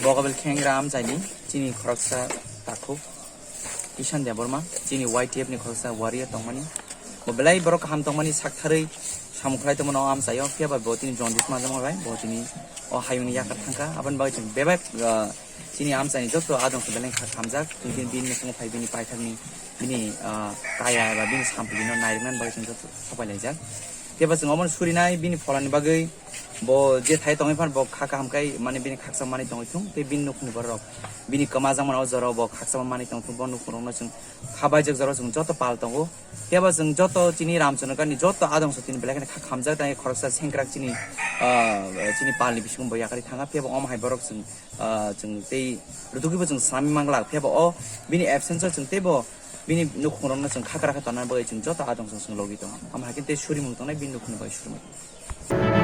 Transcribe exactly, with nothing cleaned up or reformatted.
Bogabil khengra amchaini chini khoroksa takhuk Ishan Debbarma, chini Y T F ni khoroksa warrior tongmani. Bo belai borok kaham tongmani, saktharwi samung khlai tongmani o amchaio, phiya ba bo tini jaundice manjakma bai bo tini o hayungni yakar thangkha. Aboni bagwi chwng bebak, ah, chini amchaini joto adong se belai kha khamjak, chwng tini bini nukhungo phai bini paithakni bini, ah, kaya eba bini sampli no nairwknani bagwi chwng joto sopai laijak. Phiya ba chwng omono surinai bini pholani bagwi, bo je thai tongwi phano bo kha kaham khai mani bini khaksa manwi tongwi thung, tei bini nukhungni borok bini kwma jakmani o jorao bo khaksa manwi tong thung, bo nukhungrokno chwng kha baijak jorao chwng joto pal tongo. Phiya ba chwng joto chini Ramchandra ni joto adong so tini belai kheno kha khamjak, tei khoroksa sengkrak chini, ah, chini palni bisingo bo yakarwi thanga, phiya ba omo hai borok chwng, ah, chwng tei rwtugwibo chwng sami manglak, phiya ba o bini absence o chwng teibo bini nukhungrokno chwng khakra khe tonna bagwi chwng joto adong so chwng logi tongo. Omo hai khe tei surimung tongnai bini nukhungni bagwi surimung.